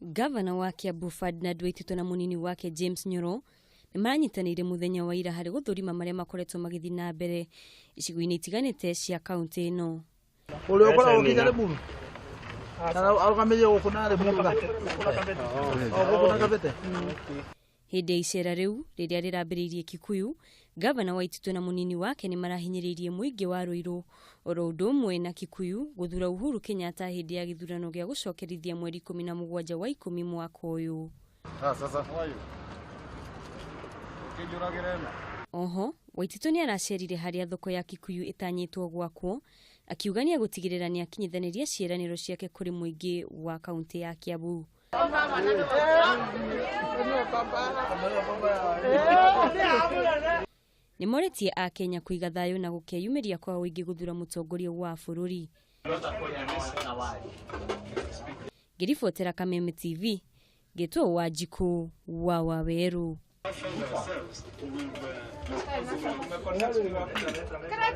Gavana wa Kiambu Ferdinand Waititu na munini wake James Nyoro nĩmaranyitanĩire mũthenya wa ira harĩ gũthũrima marĩa makoretwo magĩthiĩ na mbere icigo-inĩ itiganĩte cia kaunti ĩno. Ũrĩa ũkoragwo ũkĩte Limuru arũgamĩrĩire gũkũ na Limuru o gũkũ na Kabete. Hĩndĩ ya icera rĩu rĩrĩa rĩrambĩrĩirie Kikuyu, gavana Waititu na munini wake nĩmarahinyĩrĩirie mũingĩ wa Ruiru oro ũndũ ũmwe na Kikuyu gũthura Uhuru Kenyatta hĩndĩ ya gĩthurano gĩa gũcokerithia mweri 17 wa 10 mwaka ũyũ. Oho, Waititu nĩaracerire harĩa thoko ya Kikuyu ĩtanyĩtwo gwakwo, akiuga nĩegũtigĩrĩra nĩakinyithanĩria ciĩranĩro ciake kũrĩ mũingĩ wa kaunti ya Kiambu. Nĩmorĩtie akenya kũiga thayũ na gũkeyumĩria kwa ũingĩ gũthura mũtongoria wa bũrũri. Ngĩribotera Kameme TV, ngĩtwo Wanjikũ wa Wawerũ.